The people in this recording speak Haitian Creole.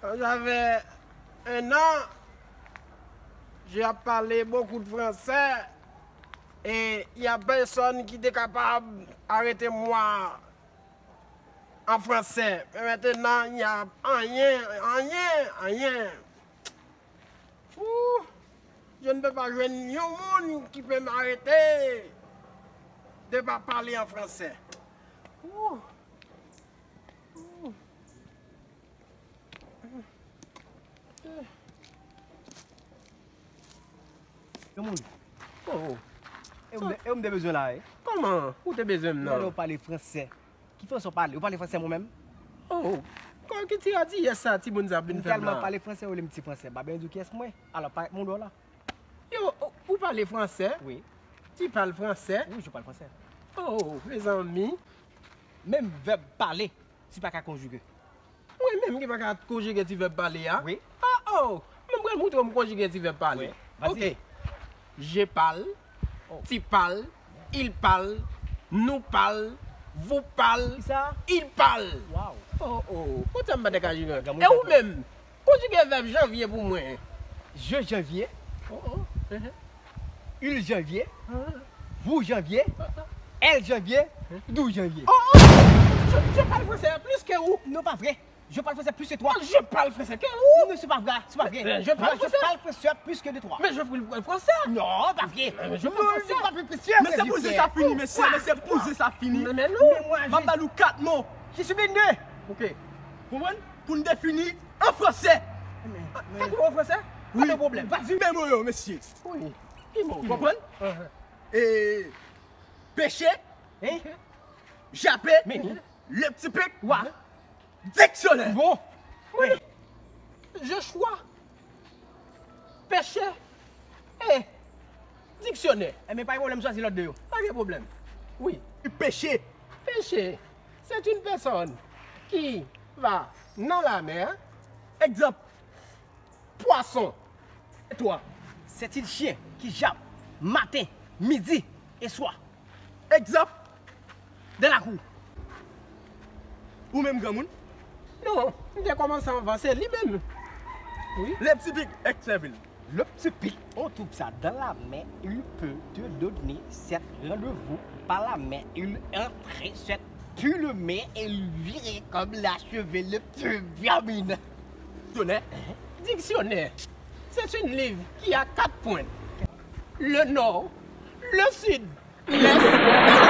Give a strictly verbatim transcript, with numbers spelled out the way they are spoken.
Ça fait un an, j'ai parlé beaucoup de français et il n'y a personne qui était capable d'arrêter moi en français. Mais maintenant, il n'y a rien, rien, rien. Ouh, je ne peux pas joindre un monde qui peut m'arrêter de pas parler en français. Ouh. Yon moun. Oh. E ou m te bezwen la, wi. Kòman? Ou te bezwen m nan? Ou pale fransè. Ki fransè w pale? Ou pale fransè mwen menm? Oh. Kòman ki ti radiyès sa timoun sa ap vin fè m la? M tèlman pale fransè, ou vle m ti fransè. M pa bezwen di w kiyès mwen. Alò, parèt mwen dò la. Yo, ou, ou pale fransè? Wi. Tu parles français? Wi, je parle français. Oh, mezanmi. Menm vèb pale, ti pa ka konjige. Mwen menm ki pa ka konjige ti vèb pale a? Wi. Ah, oh! Mwen pral montre w m konjige ti vèb pale. Wi. Vas-y. Ok. Je parle, oh, tu parles, il parle, nous parle, vous parle, kisa? Il parle. Wow. Oh, oh. Kote m pa te ka jige? E ou menm? Konjige vèb janvye pou mwen. Je janvier. Oh, oh. Il janvier. Vous janvier. Elle janvier. Nous janvier. Oh, oh. Je, je parle français plus que ou. Non, pas vrai. Je parle français plus que toi. Je parle français que ou. Non, c'est pas vrai. C'est pas vrai. Euh, je parle français. Je parle français plus que de toi. Mais je parle français. Non, pas vrai. Euh, je parle français. Mais c'est pour ça fini, messieurs. Mais c'est pour ça fini. Mais, mais non. M ap ba nou kat mo. Je suis blindé. Ok. Konprann? Pou n defini an fransè. Ou konprann fransè? Wi. Pa de pwoblèm. Vas-y. Men mo yo, mesye. Wi. Ki mo? Konprann? E, peche, jape, leptipik, diksyonè. Bon. Wi. Je choix. Peche. E, diksyonè. Enben, pa gen pwoblèm, chwazi lòt de yo. Pa gen pwoblèm. Wi. Peche. Péché, c'est une personne qui va dans la mer. Egzanp, pwason. Et toi? C'est un chien qui jappe matin, midi et soir. Egzanp, dans la cour. Ou menm granmoun? Non, m te kòmanse anvan, se li menm. Wi. Leptipik, Sèvil. Leptipik, on trouve ça dans la mer, il peut te donner sept rendez-vous par la mer, il entre sept pulmons et il vire comme la cheveux le plus vermine. Diksyonè. Dictionnaire, c'est un livre qui a quatre points. Le nord, le sud, l'est et